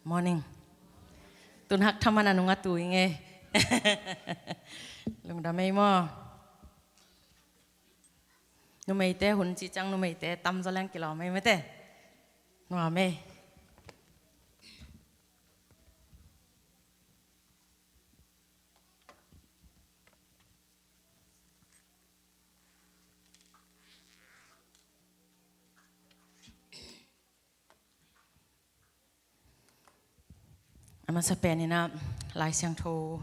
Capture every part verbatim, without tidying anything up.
Morning. Tun hak thaman a nung a tu i nge. Lungdam ei maw. Numeite hun cih ciang numeite tamzaw leng kilawm ei mate. Nuam ei. A masa peninah Lai Siangtho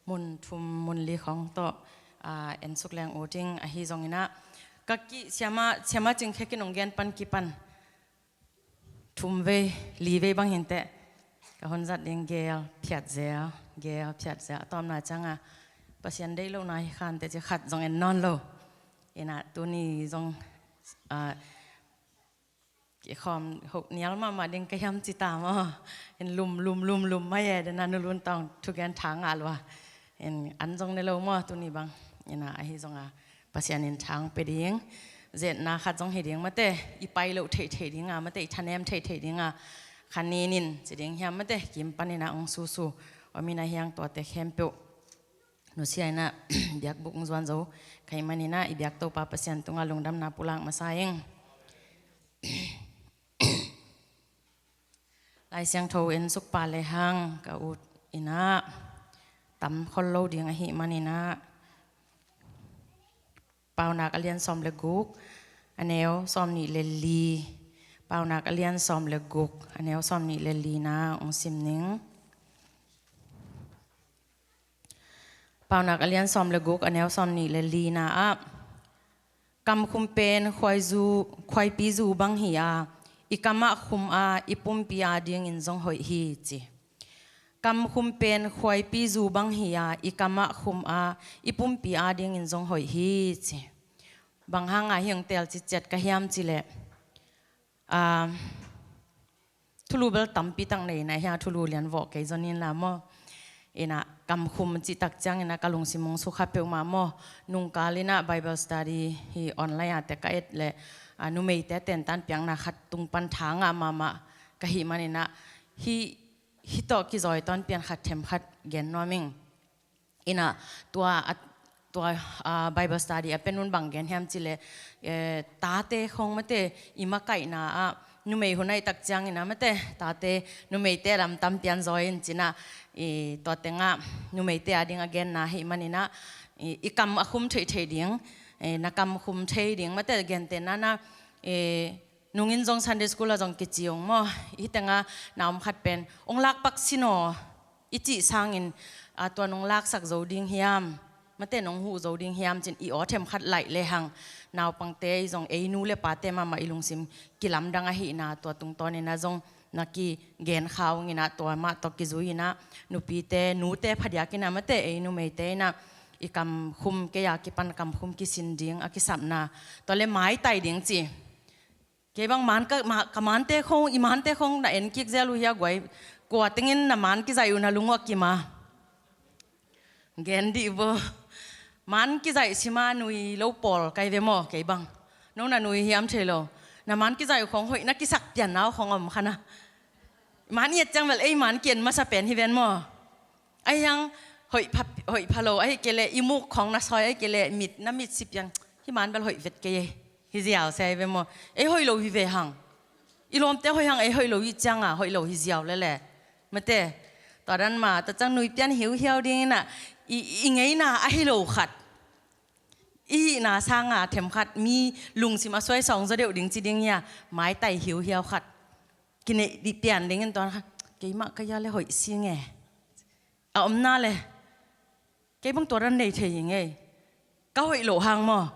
mun thum mun li khawng tawh, aa, ensuk leng uh ding ahi zonginah ka kih siamah, siamah Cing Khe Kin hong gen pan kipan thum vei li vei bang hinteh ka hun zat ding gel phiat zel, gel phiat zel. A tawpna cianga Pasian deih lohna hi khante ci khat zong en nawn lo. Inah tuni zong, aa, kikhawm hoh nial mahmah ding ka hiam ci ta maw. In lum lum lum lum mai e, dena Nu Lun Tawng thugen tha ngah lua. In an zong ne lo maw tuni bang. Inah ahi zonga Pasian in tha hong pia ding. Zetna khat zong hi ding mate, i pai loh theihtheih dinga mate, i thanem theihtheih dinga kha ninin ci ding hiam mate, kim paninah hong susu. Om inah hiang tuate khempeuh nusia inah biakbuk hong zuan zo ka hih maninah i biak Topa Pasian tungah lungdamna pulak masa ing. Lai Siangtho ensuk pah lehang ka ut inah tam khol lo ding ahih maninah Paunak a lian sawm le guk, a neu sawm nih le li. Paunak a lian sawm le guk, a neu sawm nih le lina hong sim ning. Paunak a lian sawm le guk, a neu sawm nih le lina ah, kamkhum pen khuaizu, khuaipi zu bang hi a, i kamah khum a, i pumpi a dingin zong hoih hi ci. Kamkhum pen khuaipi zu bang hi a, i kamah khum a, i pumpi a dingin zong hoih hi ci. Bang hanga hi hong tel citciat ka hiam cileh, aa, thulu bel tampi tak nei inah hia thulu lian vawh kei zon inla maw. Inah kamkhum cihtak cianginah ka lungsim hong sukha peuhmah maw. Nungkal inah Bible study hi online ah te ka et leh, aa, numeite tentan piakna khat tung pan tha ngah mahmah ka hih maninah hih, hih tawh kizawi tawn pian khat them khat gen nuam ing. Inah tua, a, tua, a, Bible study a penun bang gen hiam cileh, eh, tate khawng mate i makaihna ah numei hun ahih tak cianginah mate tate numeite lam tam pian zawi in cinah, i tua tengah numeite a ding a genna hih maninah i, i kam a khum theihtheih ding, eh, na kam khum thei ding mate gentehna na, eh, nungin zong Sunday school ah zong kici ung maw. Hih tengah na om khat pen hong lakpak sin aw i cih sangin, a, tua nong laksak zo ding hiam, mate nong huh zo ding hiam cin i aw them khat laih lehang naupangte i zong ei nu le pate mahmah i lungsim kilamdang ahihna tua tungtawninah zong na kigen kha unginah tua mah tawh kizui inah nupite nute phadiak inah mate ei numeite inah i kamkhum kei a kipan kamkhum kisin ding a kisapna tua le maitai ding ci. Kei bang man ka, ma, ka mante khong, i mante khong na en kik zel uh hia guai. Kua tengin na man kizaih uh na lung uh a kim a. Gen dih bo. Man kizaih sima nui lo pawl kai ve maw kei bang. No na nui hiam thei lo. Na man kizaih uh khong hoih na kisak pian nau khong om khana. Man i et ciang vel ei man ki en masa pen hi ven maw. Ahi hang hoih pha, hoih pha lo, ahi kei leh i muk khong na sawi, ahi kei leh mit, na mit si pian. Hih man bel hoih vet kei ei. Hi ziau se ahi ve maw. Ei hoih lo hi ve hang. I lawmte hoih hang ei hoih lo hi cianga, hoih lo hi ziau lele. Mate, tua dan ma, tua ciang nui pian hiuhiau ding inah, i, i ngeina ahi lo khat. I hihna sanga them khat, mi lungsim a suai sawng zaw deuh ding ci ding hia, maitai hiuhiau khat. Kineih dih pian dingin tua khat, keimah ka hia le hoih si nge. A omna le, kei bang tua dan nei thei hi ngei. Ka hoih loh hang maw,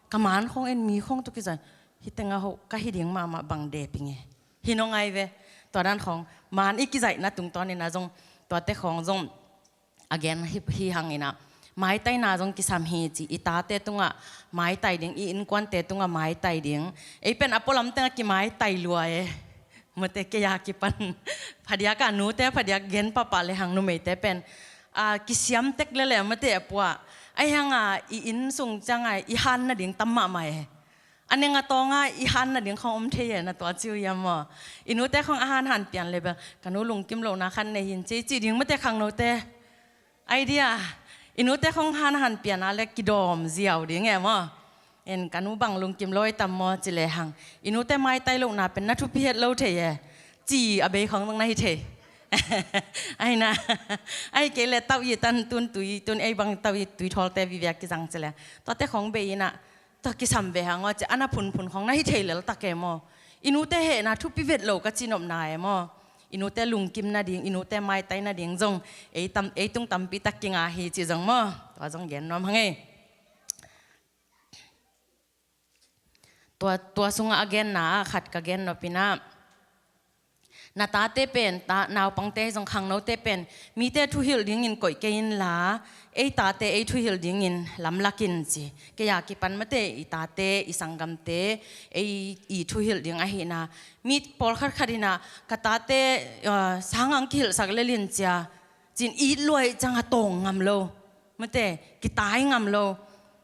ka man khong en mi khong tu kizai. Hi tenga ho, ka hi ding mahmah bang dep hi ngei. Hi nong ai ve, tua dan khong, man i kizaihna tungtawn ina zong, tuate khong zong, a gen hi, hi hang ina. Maitaina zong kisam hi ci, i tate tungah maitai ding, i innkuante tungah maitai ding. Ei pen a pualam tengah kimaitai lua e. Mate kei a kipan. Phadiak a nute, phadiak gen pahpah le hang numeite pen. A kisiam tek lele mate a pua. Ahi hanga i inn sung cianga i han nading tam mahmah e. A neng a tawnga i han nading khong om thei e, na tua ci uh hiam maw? I nute khong a han han pian le bel, ka nu lungkim lohna khat nei hi in ci, ci ding mate khangnote. Idea, i nute khong han han pian a le kidawm ziau ding e maw? En, ka nu bang lungkim lo i tam maw ci lehang, i nute maitai lohna pen na thupi het lo thei e, ci a bei khong zong na hi thei. Ahi na, ahi kei le tau i tan tun tui, tun ei bang tau i tui thawlte vive a kizang ci le, tuate khong bei in ah, tua kisam ve hang aw ci, a na phunphun khong na hi thei lel tak e maw? I nute hehna thupi vet lo ka ci nopna e maw? I nute lungkim nading, i nute maitai nading zong ei tam, ei tung tampi tak kinga hi ci zong maw? Tua zong gen nuam hang ei. Tua, tua sungah a genna ah khat ka gen nop in ah, na tate pen, ta, naupangte hi zong khangnote pen, mite thuhilh dingin koih kei inla, ei tate ei thuhilh dingin lamlak in ci. Kei a kipan mate i tate, i sanggamte, ei i thuhilh ding ahihna. Mi pawlkhat khat in ah, ka tate, ah, sang ang kihilhsak lel in cia, ci-in it luai ciang a tawng ngam lo. Mate, kitai ngam lo.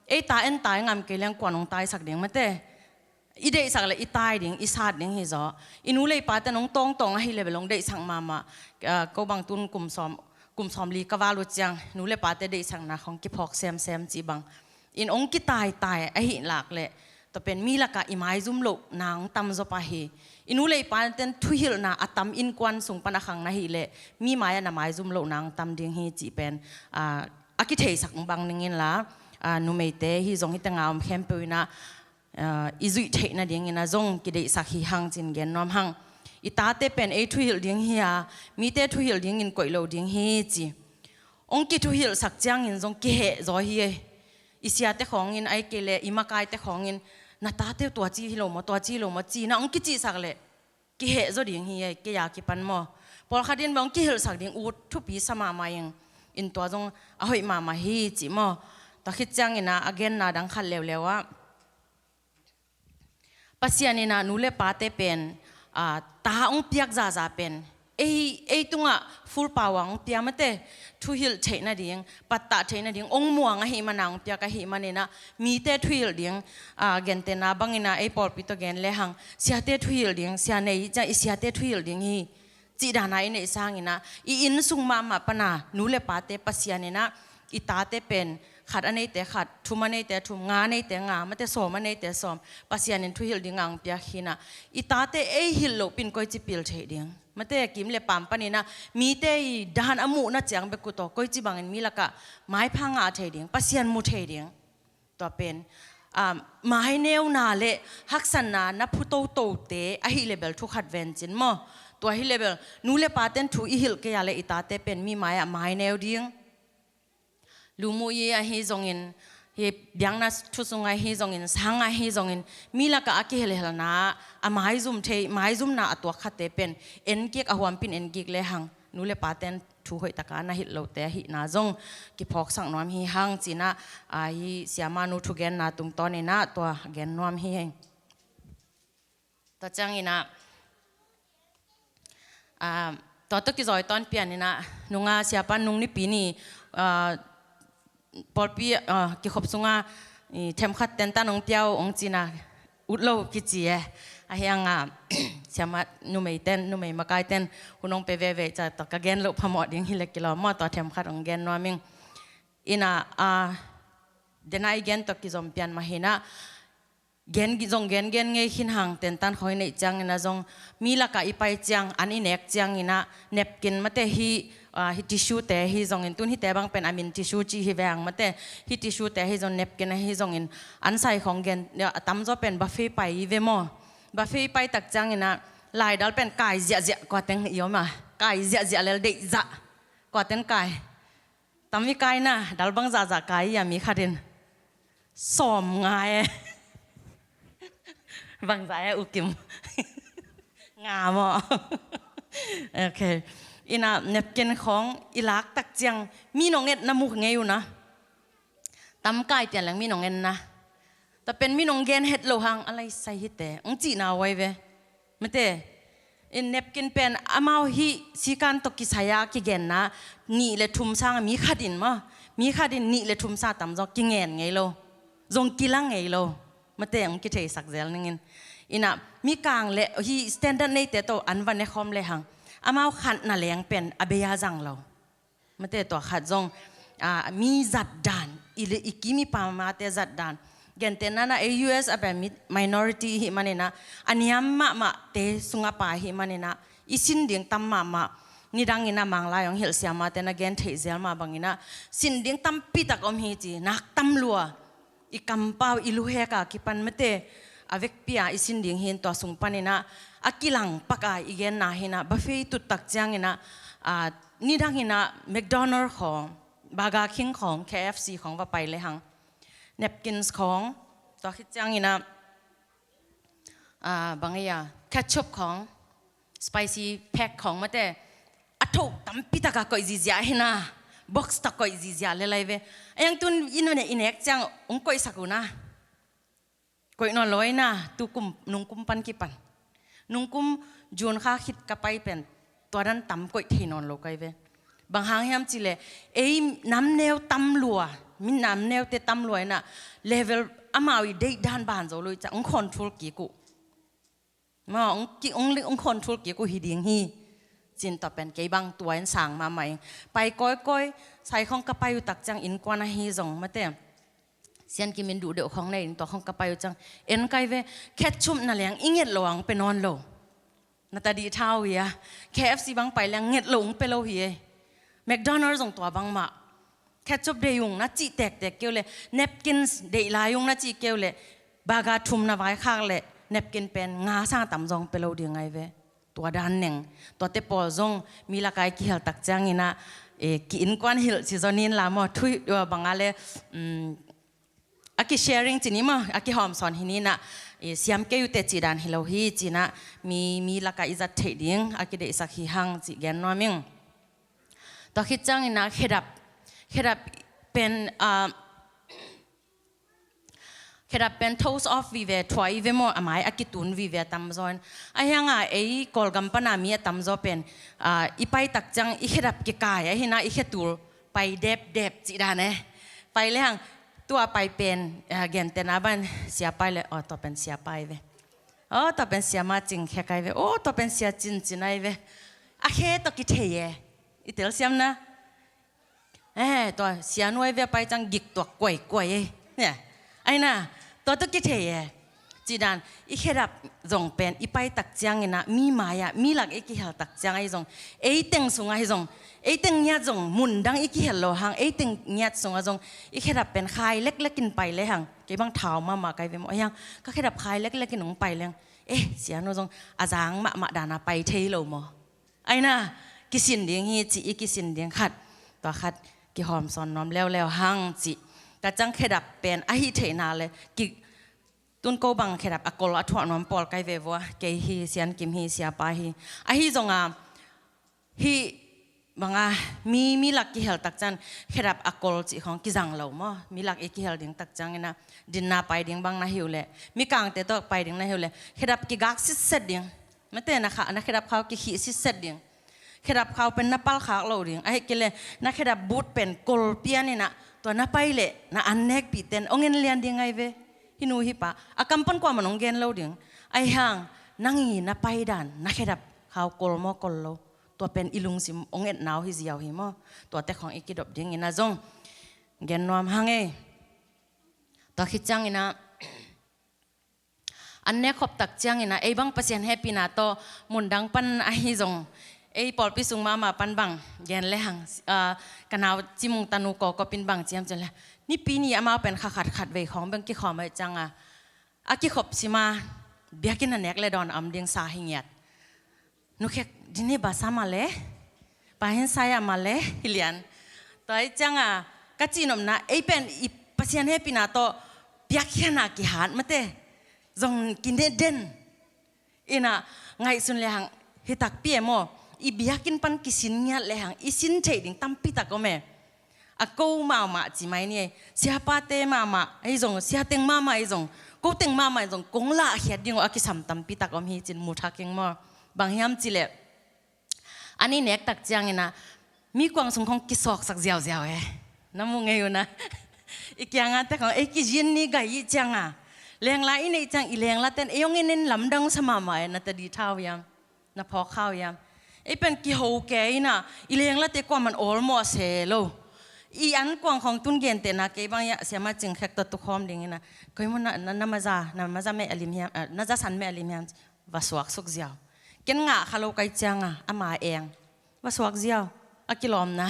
Ei ta en tai ngam kei leng kuan hong taisak ding mate. I deihsak le i tai ding, i sat ding hi zaw. I nu le i pate nong tawngtawng ahi le bel hong deihsak mahmah. Ah, ko bang tun kum sawm, kum sawmli ka val uh ciang, nu le pate deihsakna khong kiphawk semsem cih bang. In hong kitaitai ahi lak le, tua pen mi lakah i maizum lohna hong tam zaw pah hi. I nu le i paten thuhilhna a tam innkuan sung pan a khang na hi le, mi mai-ah na maizum lohna hong tam ding hi cih pen, ah, a kitheisak bang ning inla, ah, numeite hi zong hite nga om khempeuh in ah, ah, i zuih theih nadingin ah zong kideihsak hi hang ci-in gen nuam hang. I tate pen ei thuhilh ding hi a, mite thuhilh dingin koih lo ding hi ci. Hong kithuhilhsak ciangin zong kiheh zaw hi e. I siate khawngin, ahih kei le i makaite khawngin, na tate tua ci hi lo maw, tua ci hi lo maw, ci-in ah hong kicihsak le kiheh zaw ding hi e, kei a kipan maw? Pawlkhat in bang hong kihilhsak ding ut thupi sa mahmah ing. In tua zong a hoih mahmah hi cih maw? Tua khit ciangin ah a genna dang khat leuleu ah, Pasian in ah nu le pate pen, ah, ta hong piak zaza pen, ei, ei tungah full power hong pia mate, thuhilh theih nading, pattah theih nading, hong muang ahih mana hong piak ahih manin ah, mite thuhilh ding, ah, gentehna bangin ah ei pawlpi tawh gen lehang, siate thuhilh ding, sia nei ciang i siate thuhilh ding hi. Cih dana i neih sangin ah, i inn sung mahmah pana nu le pate Pasian in ah, i tate pen khat a neite khat, thum a neite thum, nga a neite nga, mate sawm a neite sawm, Pasian in thuhilh ding a hong piak hi-in ah, i tate ei hilh loh pin koici pil thei ding? Mate kim le paam panin ah, mite i dan a muhna ciang bek uh tawh koici bangin mi lakah maipha ngah thei ding, Pasian mu thei ding? Tua pen, ah, maineuna le haksatna na phu totote ahih le bel thu khat ven cin maw? Tua hi le bel, nu le paten thu i hilh kei a le i tate pen mi mai-ah maineu ding. Lumuyi ahi zongin, hi biakna thu sungah ahi zongin, sangah ahi zongin, mi lakah a kihelhelna, a maizum thei, maizumna a tuak khatte pen, en kik, a huampin en kik lehang, nu le paten thu hoihtaka na hilh lote ahihna zong kiphawksak nuam hi hang ci-in ah, ah, hi siamanu thugenna tungtawnin ah tua gen nuam hi hang. Tua ciangin ah, ah, tua tawh kizawi tawn pianin ah, nunga siapa nung nipi ni, ah, pawlpi, ah, kikhop sunga, i, themkhat tentan hong pia uh hong ci-in ah, ut lo kici e. Ahi hangah, siama numeiten, numei makaiten, hun hong pe veve ciang tua ka gen loh phamawh ding hi le kilawm maw, tua themkhat hong gen nuam ing. In ah, ah, dena i gen tawh kizom pian mah hi-in ah, gen zong gen gen ngei khin hang, tentan khawng i neih ciangin ah zong, mi lakah i pai ciang, an i nek ciangin ah, napkin mate hi, ah, hi tissue te hi zongin, tun hite bang pen a min tissue ci hi ve hang mate, hi tissue te hi zong, napkin ahi zongin, an sai khawng gen, a tamzaw pen buffet pai i ve maw? Buffet i pai tak ciangin ah, laidal pen kai ziahziah, kua teng i om a, kai ziahziah lel deihzah, kua ten kai. Tam i kai na, dal bang zahzah kai i a mi khatin. Sawm nga e. Bang zah e U Kim? Nga maw? Ok. In ah napkin khawng i lak tak ciang, mi nong et na mu ngei uh na. Tam kai pian leng mi nong et na. Tua pen mi nong gen het lo hang, a lai sai hite, hong cihna huai ve. Mate, in napkin pen amau hih sikan tawh kisai-a kigenna, nih le thum sangah mi khatin maw, mi khatin nih le thum sang a tamzaw kingen ngei lo, zong kilang ngei lo. Mate, hong kitheisak zel ningin. Inah, mikang le hih standard neite tawh an va ne khawm lehang, amau khatna leng pen a bei a zang lo. Mate, tua khat zong, ah, mi zat dan, i le, i kim i pamate zat dan. Gentehna inah, ei U S a pen mi minority i hih maninah, a niam mahmahte sungah pai i hih maninah, i sin ding tam mahmah. Nidang inah Mang Lai hong hilh siamate na gen theih zel mah banginah, sin ding tampi tak om hi ci, nak tam lua. I kampau, i luhek a kipan mate, a vekpi a i sin ding hi in, tua sung paninah a kilang pak a i genna hi inah, buffet tut tak cianginah, ah, nidang inah McDonald khawng, Burger King khawng, K F C khawng va pai lehang, napkins khawng, tua khit cianginah, ah, bang ei a, ketchup khawng, spicy pack khawng mate, a tho tampi tak a koih zihziah hi inah, box tawh koih zihziah le lai ve. A yang tun i nunah i nek ciang hong koihsak uh inah, koih nawn lo inah, tu kum, nungkum pan kipan. Nungkum June kha khit ka pai pen, tua dan tam koih thei nawn lo kai ve. Bang hang hiam cih leh, ei namneu tam lua, mi namneute tam lua inah, level amau i deih dan ban zo lo i ciang, hong control kik uh. Maw, hong ki, hong, hong control kik uh hi ding hi. Ci-in tua pen kei bang tua in sang mahmah ing. Pai kawikawi, sai khawng ka pai uh tak ciang innkuan ahi zong mate, Sian Kim in duh deuh khawng nei in, tua khawng ka pai uh ciang, en kai ve, ketchup na leng i nget lo a hong pe nawn lo. Na tadih tha uh hi a, K F C bang pai leng nget lo hong pe lo hi ei. McDonald zong tua bangmah. Ketchup deih ung na cih tektek kei uh leh, napkins deih lai ung na cih kei uh leh, burger thum na vaikhak leh, napkin pen nga sang tam zong pe lo ding ai ve. Tua dan neng. Tuate pawl zong mi lak a i kihel tak cianginah, eh, ki-innkuan hilh ci zaw ni inla maw, thu, eh, bang a le, mm, a ki-sharing ci ni maw, a kihawmsawn hi ni inah, eh, siam kei uh teh cih dan hi lo hi ci inah, mi, mi lak a i zat theih ding a kideihsak hi hang cih gen nuam ing. Tua khit cianginah khedap, khedap pen, ah, khedap pen toast off vive, thuah i ve maw, a mai a kitun vive a tam zaw in. Ahi hang a ei Kawlgam pan a mi a tam zaw pen, ah, i pai tak ciang i khedap kikai ahi inah, i khetul pai depdep cih dan e. Pai lehang, tua pai pen, ah, gentehna ban sia pai leh, aw, tua pen sia pai ve. Aw, tua pen sia ma cing khe kai ve. Aw, tua pen sia cin cin ai ve. A khe tawh kithei e. I telsiam na. Eh, tua sia nuai ve a pai ciang gik tuak kuaikuai e. Ai inah, tua tawh kithei e. Cih dan, i khedap zong pen i pai tak cianginah, mi mai-ah, mi lak i kihel tak ciang ahi zong, ei teng sungah ahi zong, ei teng ngiat zong, mun dang i kihel lo hang, ei teng ngiat sungah zong, i khedap pen khai leklek in pai lehang, kei bang thau mahmah kai ve maw, ahi hang, ka khedap khai leklek in hong pai leng, eh, sia nu zong, a zang mahmah dan a pai thei lo maw. Ai inah, kisin ding hi cih i kisin ding khat, tua khat kihawmsawn nuam leuleu hang cih. Ka ciang khedap pen ahi theihna le, ki, tun ko bang khedap a kol a thuah nuam pawl kai ve vua, kei hi, Sian Kim hi, siapa hi. Ahi zong a, hih bang a, mi, mi lak kihel tak ciang khedap a kol cih khawng kizang lo maw. Mi lak i kihel ding tak cianginah, dinna pai ding bang na hi uh leh, mikangte tawh pai ding na hi uh leh, khedap kigak sitset ding. Mate, na kha, na khedap khau kikhih sitset ding. Khedap khau pen na palkhak lo ding. Ahih kei leh na khedap but pen kol pian inah, tua na pai leh na an nekpihte in hong en lian ding ai ve. Hih nu hih pa, a kam pan kuamah in hong gen lo ding. Ahi hang, nang i na pai dan, na khedap khau kol maw kol lo, tua pen i lungsim hong etna uh hi ziau hi maw. Tuate khawng i kidop ding inah zong gen nuam hang ei. Tua khit cianginah, an nek khop tak cianginah, ei bang Pasian hehpihna tawh, mun dang pan ahi zong, ei pawlpi sung mahmah pan bang gen lehang, ah, ka nau Cimung tanu Kawkop in bang ci hiam cih leh, Nipi ni amau pen kha khat khat vei khawng bang kikhawm ahih cianga, a kikhop sima, biakinn a nek le dawn a om ding sa hi ngiat. Nukhek dini basa mah le, pahin saya mah le, hi lian. Tua ahih cianga, ka cihnopna, ei pen i Pasian hehpihna tawh, piakkhiatna kihat mate, zong kine den. Inah, ngaihsun lehang, hi takpi e maw, i biakinn pan kisin ngiat lehang, i sin theih ding tampi tak om e. A ko mahmah ci mai ni ei, siapate mahmah ahi zong, siateng mahmah ahi zong, koteng mahmah ahi zong, kong lahkhiat ding uh a kisam tampi tak om hi ci-in mu thak ing maw. Bang hiam cih leh, an i nek tak cianginah, mi kuang sung khawng kisawksak ziauziau e. Na mu ngei uh na. I kiangah te khawng, ei kizin ni gai i cianga, Lengla i neih ciang i lenglaten ei hong en in lamdang sa mahmah e, na tadi thau hiam, na phawk khau hiam. Ei pen kiho kei inah i lenglate kuaman awlmawh se lo. I an kuang khawng tun gentehna kei bang hiah siama cingkhek tawh tukhawm ding inah, koi mu na, na, na maza, na maza meh a lim hiam, ah, na zasan meh a lim hiam, va suak suk ziau. Ken ngah kha lo kai cianga ama eng va suak ziau. A kilawmna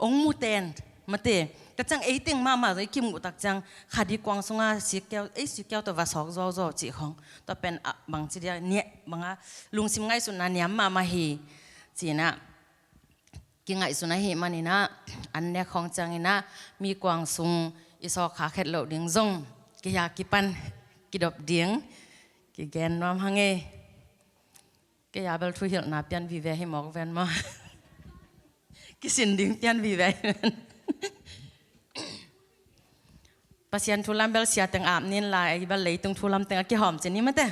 ong mu ten mate. Ka ciang ei teng mahmah zong i kimuh tak ciang khadi kuang sunga sikkeu, ei sikkeu tawh va sawk zuauzuau cih khawng. Tua pen a bangci dia nia banga lungsim ngaihsutna niam mahmah hi. Cinah kingaihsun ahih maninah an nek khawng cianginah mi kuang sung i sawk kha khet loh ding zong kei a kipan kidop ding kigen nuam hang ei. Kei a bel thuhilhna pian vive hi mawk ven maw? Kisin ding pian vive hi ven. Pasian thu lam bel sia teng ap nin la, ei bel leitung thu lam teng a kihawm cin hi mate.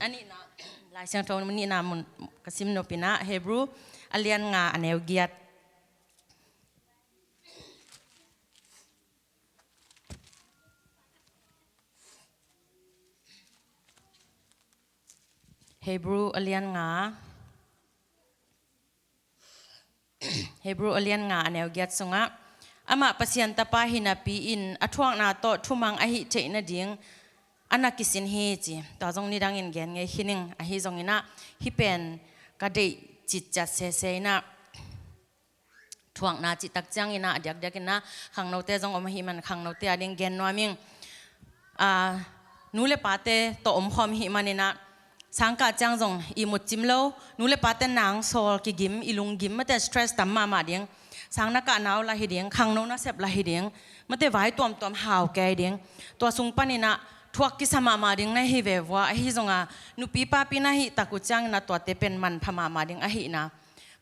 A nihna, Lai Siangtho nihna mun ka sim nopinah Hebrew a lian nga a neu giat. Hebrew a lian nga, Hebrew a lian nga a neu giat sungah, amah Pasian tapa hi napi-in a thuakna tawh thumang ahih theih nading a na kisin hi ci. Tua zong nidangin gen ngei hi ning, ahi zonginah hih pen ka deih citciat sese inah thuakna cih tak cianginah a diakdiakinah khangnote zong om ahih man khangnote a ding gen nuam ing. Ah, nu le pate tawh omkhawm hih maninah sangkah ciang zong i mutcim lo, nu le pate nang sawl kigim, i lunggim mate stress tam mahmah ding. Sang na kah nau lah hi ding, khangno na sep lah hi ding, mate vai tuamtuam hau kei ding. Tua sung paninah thuak kisa mahmah ding na hi ve vua, ahi zonga nupi papi na hih tak uh cianginah tuate pen manpha mahmah ding ahihna.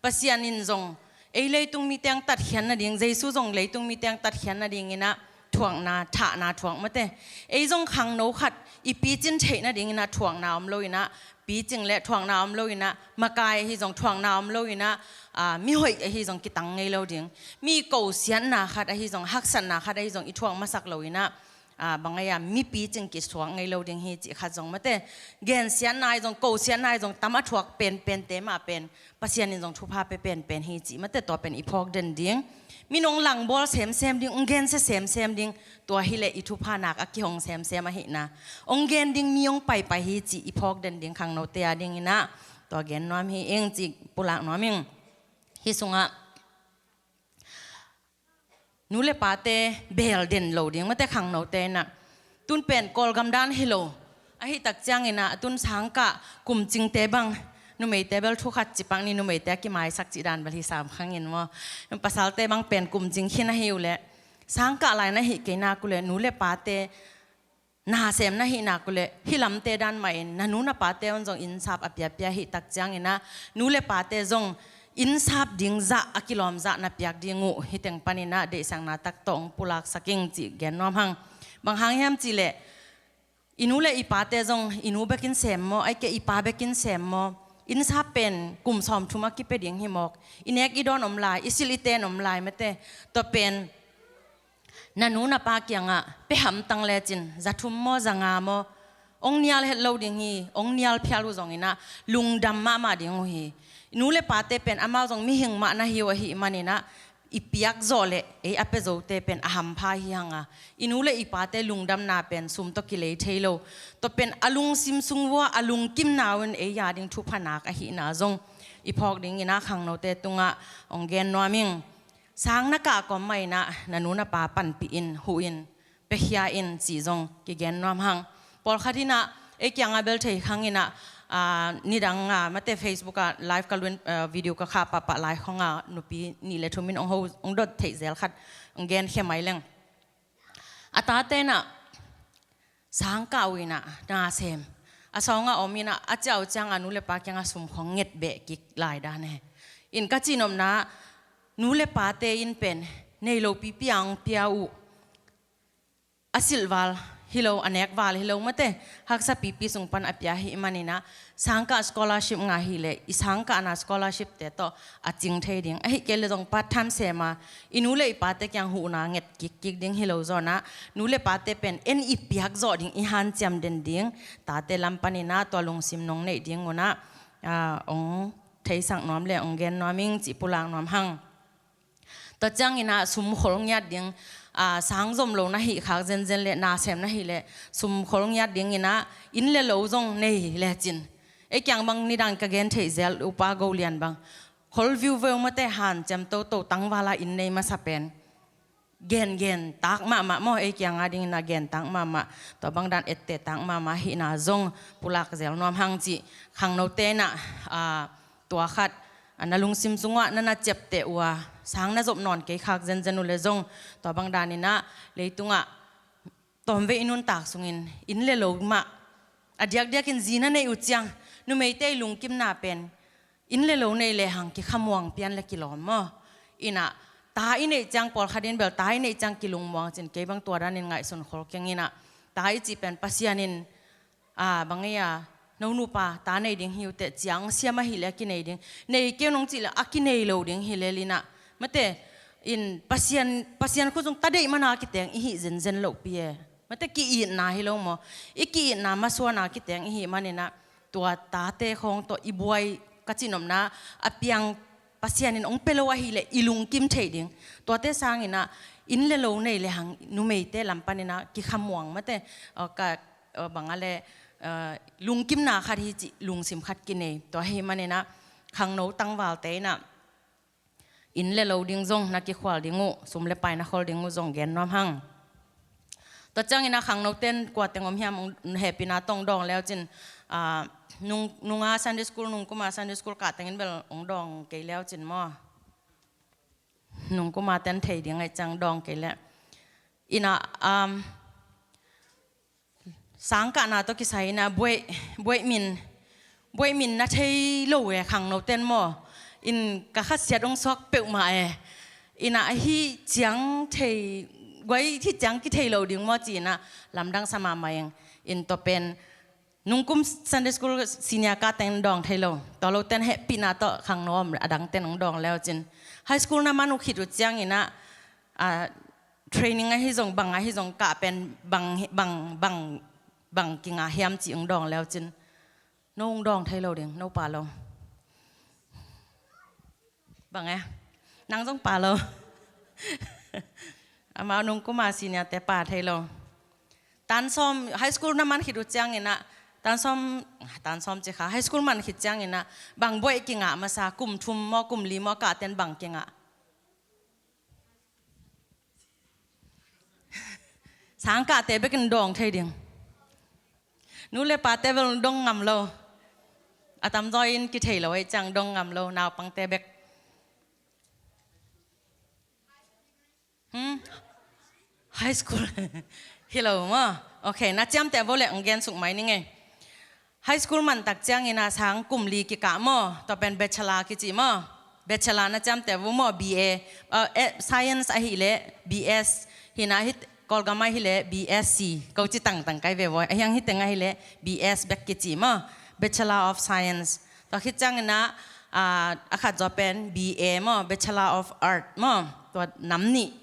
Pasian in zong ei leitung mi teng tatkhian nading, Jesu zong leitung mi teng tatkhian nadinginah thuakna, thahna thuak mate. Ei zong khangno khat i picin theih nadinginah thuakna om loinah, picing le thuakna om loinah, makai ahi zong thuakna om loinah, ah, mihoih ahi zong kitang ngei lo ding. Mi kosiatna khat ahi zong, haksatna khat ahi zong i thuak masak loinah, ah, bang ahi a mipi cing kisuak ngei lo ding hi cih khat zong mate. Gensiatna ahi zong, kosiatna ahi zong, tam a thuak penpente mah pen Pasian in zong thupha pe penpen hi cih mate, tua pen i phawk den ding. Min ong langbawl semsem ding, ong gensia semsem ding, tua hileh i thupha nak a kihong semsem ahihna. Ong gen ding mi ong paipai hi cih i phawk den ding khangnote a dinginah tua gen nuam hi ing cih pulak nuam ing. Hih sungah nu le pate beel den lo ding mate khangnote inah. Tun pen Kawlgam dan hi lo. Ahi tak cianginah tun sangkah kumcingte bang, numeite bel thukhat cipak ni, numeite a kimaisak cih dan bel hi sam khangin maw. Pasalte bang pen kumcing khin ahi uh leh sangkah lai na hih kei nak uh leh nu le pate na sem na hih nak uh leh hih lamte dan mahin na nu na pate un zong innsap a piapia hih tak cianginah nu le pate zong innsap ding zah a kilawm zah na piak ding uh hih teng paninah deihsakna tak tawh ong pulaksak ing cih gen nuam hang. Bang hang hiam cihleh i nu le i pate zong i nu bekin sem maw, aike i pa bekin sem maw, innsap pen kum sawmthum a kipia ding hi mawk. I nek i dawn om lai, i silh i ten om lai mate. Tua pen na nu na pa kiangah pia hamtang lecin za thum maw, za nga maw, ong nial het lo ding hi. Ong nial phial uh zonginah lungdam mahmah ding uh hi. Nu le pate pen amau zong mihing mah na hi uh ahih maninah i piak zawh leh ei a pia zote pen a hampha hi hanga. I nu le i pate lungdamna pen sum tawh kilei thei lo. Tua pen a lungsim sung vua a lungkimna un ei a ding thupha nak ahihna zong i phawk dinginah khangnote tungah ong gen nuam ing. Sang na kah kawm mah inah na nu na pa panpih in, huh in, piakhia in cih zong kigen nuam hang. Pawlkhat inah ei kiangah bel thei khanginah, ah, nidang ah mate Facebook ah live ka lun, ah, video ka khah pahpah lai khawngah nupi nih le thum in ong ho, ong dot theih zel khat ong genkhia mai leng. A tate inah sangkah uh inah na sem, a sawnga om inah a ciah uh cianga nu le pa kianga sum khawng nget beh kik lai dan e. In ka cihnopna nu le pate in pen nei lo pipi a ong pia uh a silhval hi lo, a nek val hi lo mate, haksa pipi sung pan a pia hi maninah, sangkah scholarship ngah hi leh i sangkahna scholarship te tawh a cing thei ding. Ahi kei leh zong part time sem a, i nu le i pate kiang huhna nget kikkik ding hi lo zawnah, nu le pate pen en i piak zawh ding, i hanciam den ding, tate lam paninah tua lungsim nong neih ding unah, aa, ong theisak nuam le ong gen nuam ing cih pulak nuam hang. Tua cianginah sum khol ngiat ding, aa, sang zom lo na hih khak zenzen le, na sem na hih le, sum khol ngiat dinginah inn le lo zong nei lecin. Ei kiang bang nidang ka gen theih zel, upa Go Lian bang, khol viuveu mate, hanciam toto, tangvala inn nei masa pen gengen tak mahmah maw, ei kianga dinginah gen tak mahmah, tua bang dan ette tak mahmah hihna zong pulak zel nuam hang cih khangnote inah, aa, tua khat, a, na lungsim sungah na na ciapteh uh a, sang na zop nawn kei khak zenzen uh le zong, tua bang daninah leitungah tawmvei i nuntak sungin inn le lo mah, a diakdiakin zi na neih uh ciang, numeite i lungkimna pen inn le lo nei lehang kikhamuang pian le kilawm maw. Inah ta i neih ciang, pawlkhat in bel ta i neih ciang kilungmuang cin, kei bang tua danin ngaihsun khol kenginah, ta i cih pen Pasian in, aa, bang ei a, no nupa ta nei ding hi uh teh ciang siam ahih leh a kinei ding, nei kei uh nong cih leh a kinei lo ding hi lelinah, mate, in Pasian, Pasian khut sung ta deih mana kiteng i hih zenzen lohpi e. Mate, ki-itna hi lo maw? I ki-itna masuana kiteng i hih maninah, tua tate khawng tawh i buai, ka cihnopna, a piang Pasian in ong pia lo ahih leh i lungkim theih ding. Tuate sanginah inn le lo nei lehang numeite lam paninah kikhamuang mate, aw, ka, aw, banga le, aw, lungkimna khat hi cih lungsim khat kinei. Tua hi maninah khangno tangvalte inah inn le lo ding zong na kikhual ding uh, sum le pai na khol ding uh zong gen nuam hang. Tua cianginah khangnoten kuateng om hiam, ong hehpihna tawh ong dawng leucin, aa, nung, nunga Sunday school, nungkuma Sunday school kah tengin bel ong dawng kei leucin maw? Nungkuma ten thei ding aih ciang dawng kei leh. Inah, um, sangkahna tawh kisai inah buaih, buaih min, buaih min na thei lo e khangnoten maw? In ka khasiat ong suak peuhmah e. Inah hih ciang thei, guai hih ciang kithei lo ding maw ci inah lamdang sa mahmah ing. In tua pen nungkum Sunday school senior kah ten dawng thei lo. Tua loten hehpihna tawh khangno om a dangten ong dawng leucin. High school na man uh khit uh cianginah, a, training ahi zong, bang ahi zong, kah pen bang, bang, bang, bang kingah hiam cih ong dawng leucin. No ong dawng thei lo ding, no pa lo. Bang e? Nang zong pa lo. Amau nungkuma senior te pa thei lo. Tan sawm, high school na man khit uh cianginah, tan sawm, tan sawm ci kha, high school man khit cianginah bang buaih kingah masa, kum thum maw, kum li maw, kah ten bang kingah? Sangkahte bekin dawng thei ding. Nu le pate bel dong ngam lo. A tamzaw in kithei lo aih ciang dong ngam lo, naupangte bek. Hmm? High school. Hi lo maw? Ok, na ciamteh vo le ong gen suk mai ning ei. High school man tak ciangin a sang kum li kikah maw? Tua pen bachelor kici maw? Bachelor na ciamteh vo maw? B A, uh, eh, science ahih leh B S, hi na hi Kawlgam ahih leh B S C. Ko ci tangtang kai ve vo. A hiang hi teng ahih leh B S bek kici maw? Bachelor of Science. Tua khit ciangin a, ah, a khat zaw pen B A maw? Bachelor of Art maw? Tua nam nih.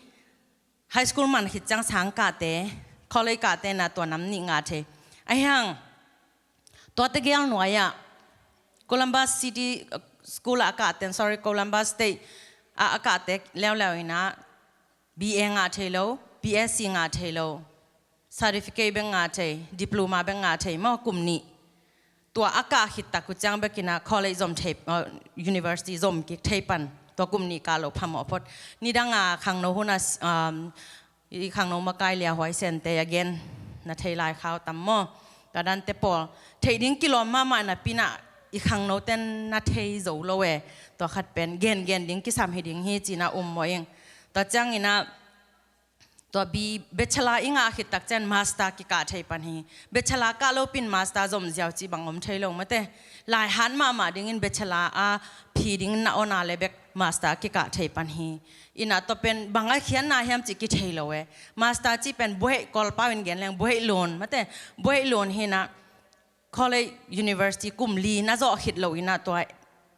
High school man khit ciang sang kahte, college kahte na tua nam nih ngah thei. A hiang, tua tegel nuai ah, Columbus City, uh, School ah a kahte, sorry, Columbus State ah a kahte leuleu in a B A ngah thei lo, B S C ngah thei lo, certificate bek ngah thei, diploma bek ngah thei maw, kum nih. Tua a kah khit tak uh ciang bek in a college zom thei, uh, university zom kik thei pan. Tua kum nih kah loh phamawh phot. Nidang a khangno hun a, um, i khangno makai lia huai sente a gen na thei lai khau tam maw? Tua dante pawl theih ding kilawm mahmah napi in a i khangno ten na thei zo lo e. Tua khat pen gen gen ding kisam hi ding hi ci in a um mawh ing. Tua ciangin a tua B, bachelor i ngah khit tak ciang master kikah thei pan hi. Bachelor kah lopin master zom ziau ci bang om thei lo mate. Lai hat mahmah dingin bachelor a phi ding na ona le bek master kikah thei pan hi. Ina tua pen bang a khiatna hiam cih kithei lo e. Master cih pen buaih, Kawlpau in gen leng buaih lun, mate, buaih lun hi ina, college, university kum li na zawh khit lo ina tua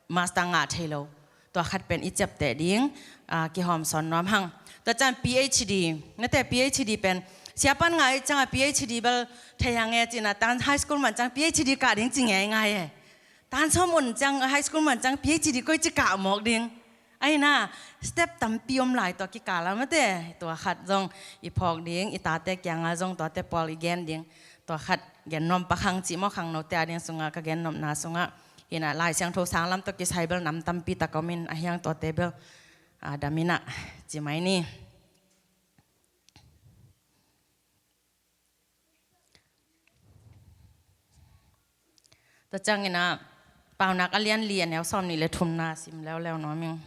master ngah thei lo. Tua khat pen i ciapteh ding, ah, kihawmsawn nuam hang. Tua ciang PhD, nate, PhD pen siapan ngai ciang a PhD bel thei hang e ci ina, tan high school man ciang PhD kah ding ci ngeingai e. Tan sawm un ciang, high school man ciang PhD koi ci kah mawk ding. Aina, step tampi om lai tua kikal a, mate, tua khat zong i phawk ding, i tate kianga zong tuate pawl i gen ding. Tua khat gen nuam pak hang ci maw, khangnote a ding sunga ka gen nopna sunga. Ina Lai Siangtho sang lam tawh kisai bel nam tampi tak om in, a hiang tuate bel, ah, dam ina ci mai ni. Tua ciang ina Paunak a lian li a neu sawmnih le thumna sim leuleu nuam ing.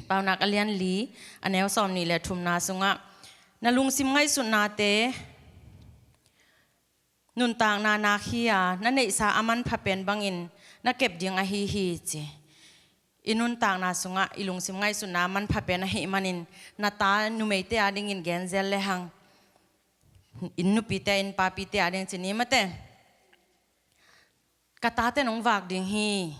Paunak a lian li a neu sawmnih le thumna sungah, na lungsim ngaihsutnate nuntakna nak hi a, na neihsa a manpha pen bangin na kep ding ahi hi, ci. I nuntakna sungah i lungsim ngaihsutna a manpha pen ahih manin, na ta numeite a dingin genzel le hang, inn nupite, inn papite a ding ci ni, mate. Ka tate nong vak ding hi.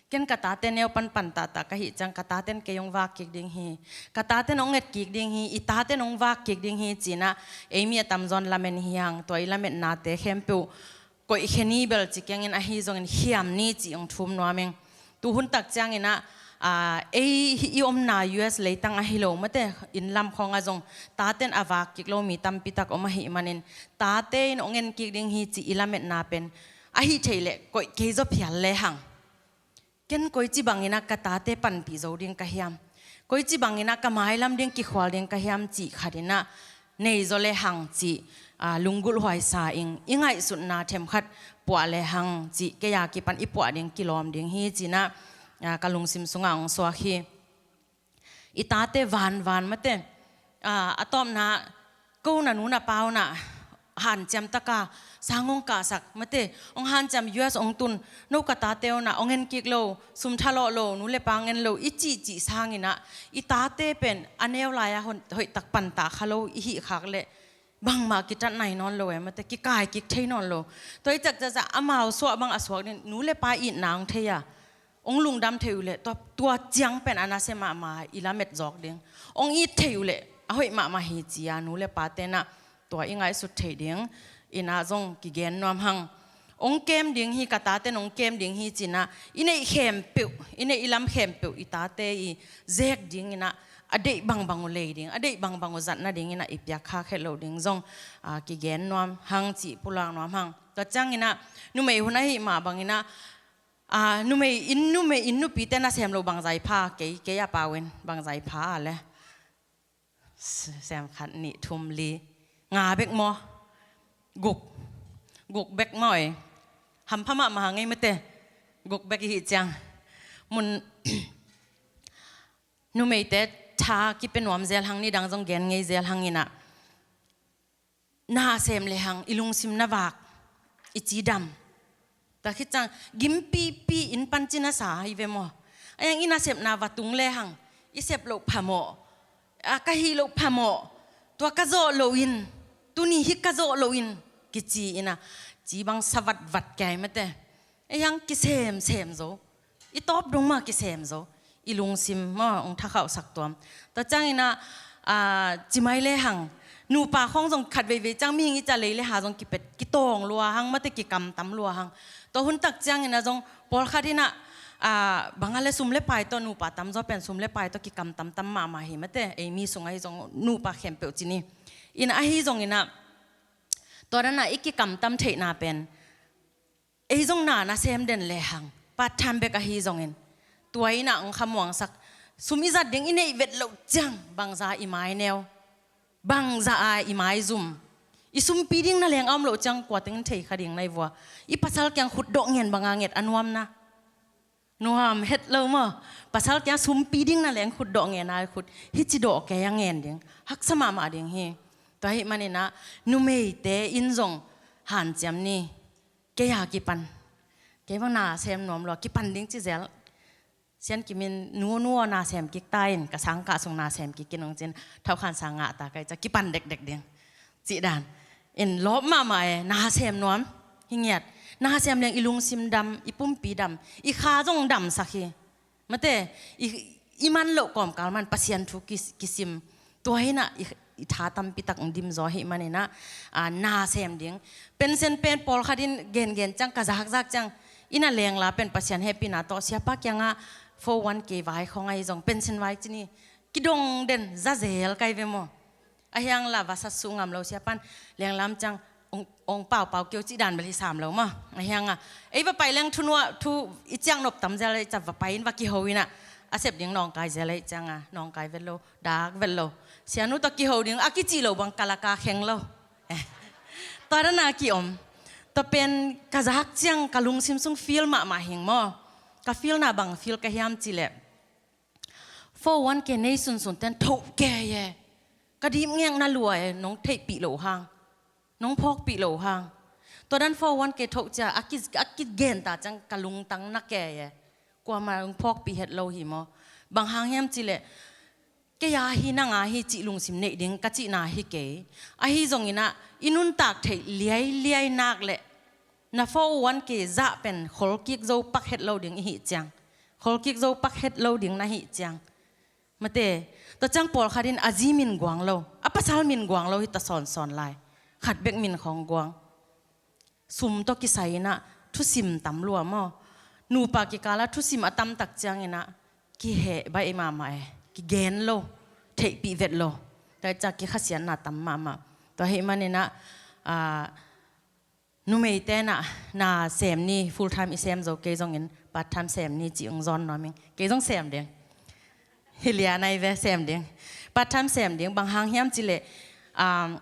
Ken ka tate neu panpan tata ka hih ciang, ka taten kei hong vak kik ding hi. Ka taten hong et kik ding hi. I taten hong vak kik ding hi, ci ina ei mi a tamzaw in lamen hi hang. Tua i lametnate khempeuh koih khe ni bel ci keng in, ahi zongin khiam ni ci hong thum nuam ing. Tu hun tak ciang ina, ah, ei hi i omna U S leitang ahi lo, mate, inn lam khawng a zong taten a vak kik lo mi tampi tak om ahih manin, tate in hong en kik ding hi ci i lametna pen ahi thei leh koih kei zaw phial le hang. Ken koici bang ina ka tate panpih zo ding ka hiam? Koici bang ina ka mailam ding kikhual ding ka hiam cih khat ina nei zaw le hang cih, ah, lunggulh huai sa ing. I ngaihsutna themkhat puah le hang cih kei a kipan i puah ding kilawm ding hi, ci ina, ah, ka lungsim sungah hong suak hi. I tate vanvan, mate, ah, a tawpna, ko na nu na pa un ah hanciam taka sang hong kahsak, mate, hong hanciam, U S hong tun, no ka tate un ah hong en kik lo, sum thalawh lo, nu le pa hong en lo, i cihcih sang ina i tate pen a neu lai-a hon-, hoih tak pantah kha lo i hih khak leh bangmah kitat nai nawn lo e, mate, kikai kik thei nawn lo. Tua i cak cakcak amau suah bang a suak ding, nu le pa itna hong thei a, hong lungdam thei uh leh tua, tua ciang pen a nasia mahmah, i lamet zawk ding. Hong it thei uh leh a hoih mahmah hi, ci a nu le pate in ah tua i ngaihsut theih ding ina zong kigen nuam hang. Hong kem ding hi, ka taten hong kem ding hi, ci ina i neih khempeuh, i neih i lam khempeuh i tate i zek ding ina a deih bangbang uh lei ding, a deih bangbang uh zat nading ina i piak khak het loh ding zong, ah, kigen nuam hang cih pulak nuam hang. Tua ciang ina numei hun ahih mah bang ina, ah, numei, inn numei, inn nupite nasem loh bangzah i pha, kei, kei a pau in bangzah i pha a le. Sem khat, nih, thum, li, nga bek maw? Guk. Guk bek maw e? Hampha mahmah hang ei, mate. Guk bek i hih ciang, mun numeite tha kipia nuam zel hang, nidang zong gen ngei zel hang ina, na sem le hang i lungsim na vak, i cidam. Tua khit ciang gimpipi in pan ci na sa hi ve maw? A hiang i nasepna va tung le hang, i sep loh phamawh, a, ka hih loh phamawh, tua ka zawh loh in, tuni hi ka zawh loh in, kici ina ci bang sa vatvat kei, mate. A hiang kisemsem zo. I tawp dong mah kisem zo. I lungsim mah hong thakhauhsak tuam. Tua ciang ina, ah, ci mai le hang, nupa khawng zong khat veivei ciang mihing i ca lei le ha zong kipet, kitawng lua hang, mate, kikamtam lua hang. Tua hun tak ciang ina zong pawlkhat ina, ah, bang a le sum le pai tawh, nupa tamzaw pen sum le pai tawh kikamtamtam mahmah hi, mate. Ei mi sung ahi zong nupa khempeuh ci ni. Ina ahi zong ina, tua dan a i kikamtam theihna pen ei zong na nasem den le hang, part time bek ahi zongin, tua ina hong khamuangsak, sum i zat ding i neih vet loh ciang bangza i mai neu, bangza a i mai zum, i sumpi ding na leng a om loh ciang kua teng in thei kha ding na i vua? I pasal kiang khut dawh ngen banga nget a nuam na. Nuam het lo maw? Pasal kiang sumpi ding na leng khut dawh ngen a, khut hi ci dawh kei a ngen ding, haksa mahmah ding hi. Tua ahih man ina numeite in zong hanciam ni. Kei a kipan Kei bang na sem nuam lua, kipan ding ci zel. Sian Kim in, "Nu, nu aw, na sem kik ta in, ka sangkah sung na sem kik in," hong ci-in, thau khan sang ngah ta kei cia, kipan dekdek ding cih dan. In lawp mahmah e, na sem nuam hi ngiat. Na sem leng i lungsim dam, i pumpi dam, i kha zong damsak hi. Mate, i, i man loh kawmkal man Pasian thu ki, kisim. Tua hi inah i, i tha tampi tak dim zaw hi maninah, a, na sem ding. Pension pen pawlkhat in gengen ciang, ka zahakzahak ciang, inah lengla pen Pasian hehpihna tawh siapa kiangah four oh one K vai khong ahi zong, pension vai cini kidong den, za zel kai ve maw. Ahi hang la va sat suh ngam lo, siapan lenglam ciang ong, ong paupau keu cih dan bel hi sam lo maw. Ahi hang a, ei va pai leng thu nuah thu i ciang nop tam zel ahi ciang, va pai in va kiho inah, a sep ding nawngkai zel ahi ciang a, nawngkai vet lo, dak vet lo. Sianu tawh kiho ding a kicih lo bang kalaka kheng lo. Eh. Tua dana ki-om. Tua pen ka zak ciang ka lungsim sung feel mahmah hing maw. Ka feelna bang feel ka hiam cih leh, four oh one K nei sunsun ten thoh kei e. Ka dip ngek na lua e, nong theihpih loh hang, nong phawkpih loh hang. Tua dan four oh one K thoh cia a ki, a kigen ta ciang ka lungtang na kei e. Kuamah nong phawkpih het lo hi maw. Bang hang hiam cih leh, kei a hi, nang a hi cih lungsim neih ding ka cihna hi kei. Ahi zonginah i nuntak theih liailiai nak leh na four oh one K zah pen kholkik zo pak het lo ding i hih ciang, kholkik zo pak het lo ding na hih ciang, mate, tua ciang pawlkhat in a zi min guang lo, a pasal min guang lo hi ta sawnsawn lai. Khat bek min khawng guang. Sum tawh kisai inah thusim tam lua maw. Nupa kikalah thusim a tamtak cianginah kiheh baih mahmah e. Kigen lo, theihpih vet lo. Tua ciang kikhasiatna tam mahmah. Tua hih maninah, a, numeite inah na sem ni, full time i sem zo, kei zongin part time sem ni cih hong zawn nuam ing. Kei zong sem ding. Hi lian ahi ve, sem ding. Part time sem ding, bang hang hiam cih leh, um,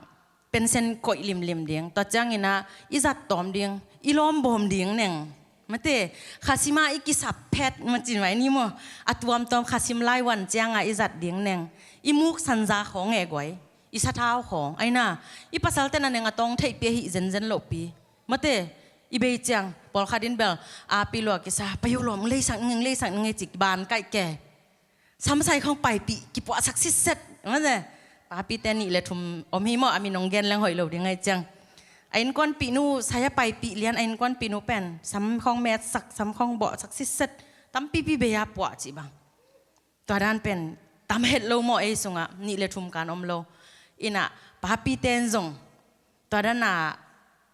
pension koih limlim ding. Tua cianginah i zat tawm ding, i lawmbawm ding neng. Mate, khasim a i kisap phet, macin mai ni maw. A tuamtuam khasim lai wan cianga i zat ding neng. I muk sanja khawng e guai. I sathau khawng, aina, i pasalte na neng a tawng theihpih ahi zenzen lohpi. Mate, i bei ciang, pawlkhat in bel, a pi lua kisa, payu lawm, leisak ning, leisak ning, cik ban kaih ke. Samsai khawng paipih, kipuahsak sitset, mate. Papite nih le thum om hi maw, a min nong gen leng hoih lo ding ahi ciang. A innkuanpihnu, saya paipih lian, a innkuanpihnu pen, sam khawng metsak, sam khawng bawhsak sitset, tampipi bei a puah cih bang. Tua dan pen tam het lo maw, ei sungah nih le thum kan om lo. Inah papi ten zong tua dana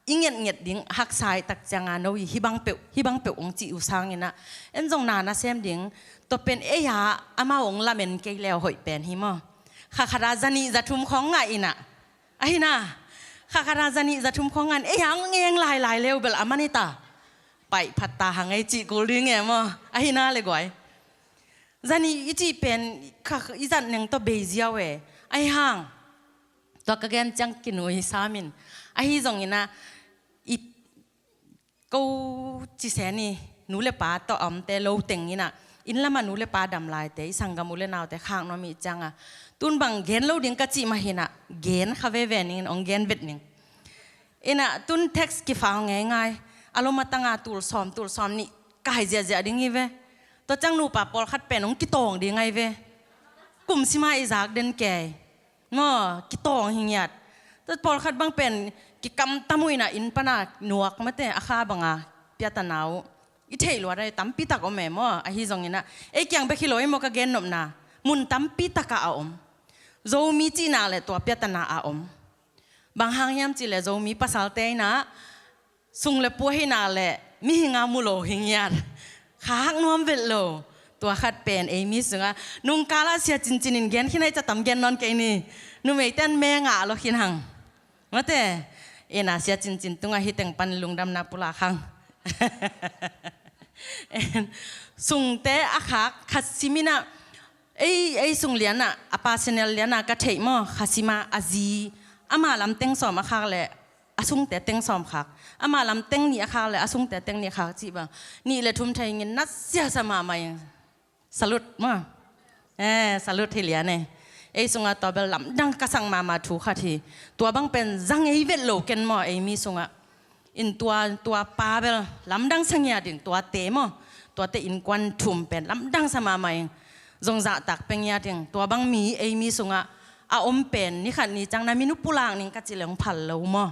i ngetnget ding haksa i tak cianga no i hih bang peuh, hih bang peuh ong cih uh sanginah en zong na na sem ding. Tua pen ei a amau ong lamen kei leu hoih pen hi maw. Khakhata zanih zathum khawng ngah inah, ahi na, khakhata zanih zathum khawng ngah in ei a ong eng lailai leu bel a man hi ta. Paih phat ta hang ei cih kul ding e maw, ahi na le guai. Zanih i cih pen kha i zat neng tawh bei ziau e. Ahi hang tua ka gen ciang kinui samin. Ahi zonginah i ko cisen i nu le pa tawh a omte lo tenginah inn lamah nu le pa dam laite, i sanggam u le naute khak nuam i cianga tun bang gen lo ding ka cih mah hinah gen kha veve ningin ong gen vet ning. Inah tun text kifa ngeingai. A lo matanga tul sawm, tul sawm nih kai ziahziah ding hi ve. Tua ciang nupa pawlkhat pen hong kitawng ding ahi ve. Kum sima i zak den kei. Maw, kitawng hi ngiat. Tua pawlkhat bang pen kikamtam uh inah inn pana nuak mate a kha banga piatana uh. I theih luat ahi tampi tak om e maw, ahi zonginah. Ei kiang bek hi lo i maw ka gen nopna. Mun tampi takah a om. Zomi cihna le tua piatana a om. Bang hang hiam cih leh Zomi pasalte inah sung le pua hina le mihinga mu lo hi ngiat. Khak nuam vet lo. Tua khat pen ei mi sungah nungkalah sia cincin in gen khin ahi ca tam gen nawn kei ni. Numeiten me ngah lo khin hang. Mate, ina sia cincin tungah hi teng pan lungdamna pulak hang. Sungte a khak khat siminah ei, ei sung lianah, a personal lianah ka theih maw, kha sima a zi, ama lam teng sawm a khak le a sungte teng sawm khak, ama lam teng nih a khak le a sungte teng nih khak cih bang nih le thum thei ngin na siasa mahmah ing. Salute maw. Eh, salute hi lian e. Ei sungah tua bel lamdang ka sang mahmah thu khat hi. Tua bang pen zang ei vet lo ken maw, ei mi sungah. In tua, tua pa bel lamdang sa ngiat ing, tuate maw, tuate innkuan thum pen lamdang sa mahmah ing. Zong zahtak pia ngiat ing, tua bang mi, ei mi sungah a om pen ni khat ni ciang na min uh pulak ning ka cih leh hong phal lo maw.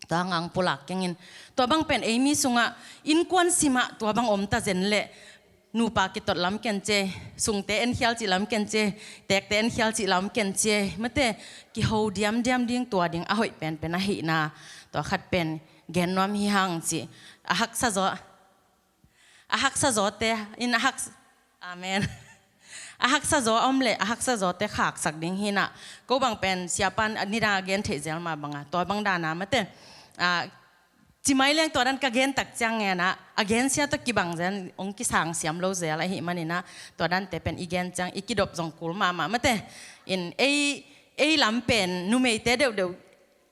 Tua hang pulak keng in. Tua bang pen ei mi sungah innkuan simah tua bang om ta zen leh nupa kitot lam ken ci, sungte enkhial cih lam ken ci, tekte enkhial cih lam ken ci, mate, kiho diamdiam ding, tua ding a hoih penpen ahihna. Tua khat pen gen nuam hi hang ci. A haksa zaw, a haksa zawte in a hak, amen. A haksa zaw a om leh a haksa zawte khaksak ding hi nah. Ko bang pen siapan a nidang a gen theih zel mah banga, tua bang dana, mate, a, ci mai leng tua dan ka gen tak ciang ngen ah, a gensia tawh kibang zel, hong kisang siam lo zel ahih manin ah, tua dante pen i gen ciang i kidop zong kul mahmah, mate. In ei, ei lam pen numeite deuhdeuh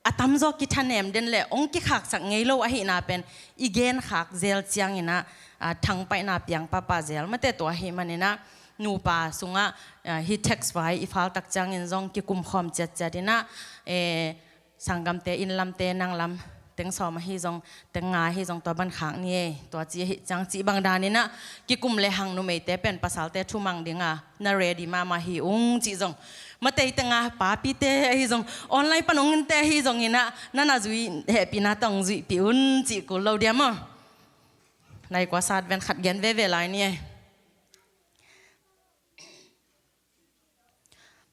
a tamzaw kithanem den leh hong kikhaksak ngei lo ahihna pen i genkhak zel ciangin ah, a, thangpaihna piang pahpah zel, mate. Tua ahih manin ah nupa sungah, a, hih text vai i phal tak ciangin zong kikumkhawm ciatciat in ah, e, sanggamte, inn lamte, nang lam, teng sawm ahi zong, teng nga ahi zong, tua ban khak ni ei, tua ci ahi ciang cih bang danin ah kikum lehang numeite pen pasalte thumang dinga na ready mahmah hi ung cih zong, mate, teng nga papite ahi zong, online pan hong innte ahi zongin ah na na zui, hehpihna tawh hong zuihpih un cih kul lo dia maw. Nai kua sat ven khat gen veve lai ni ei.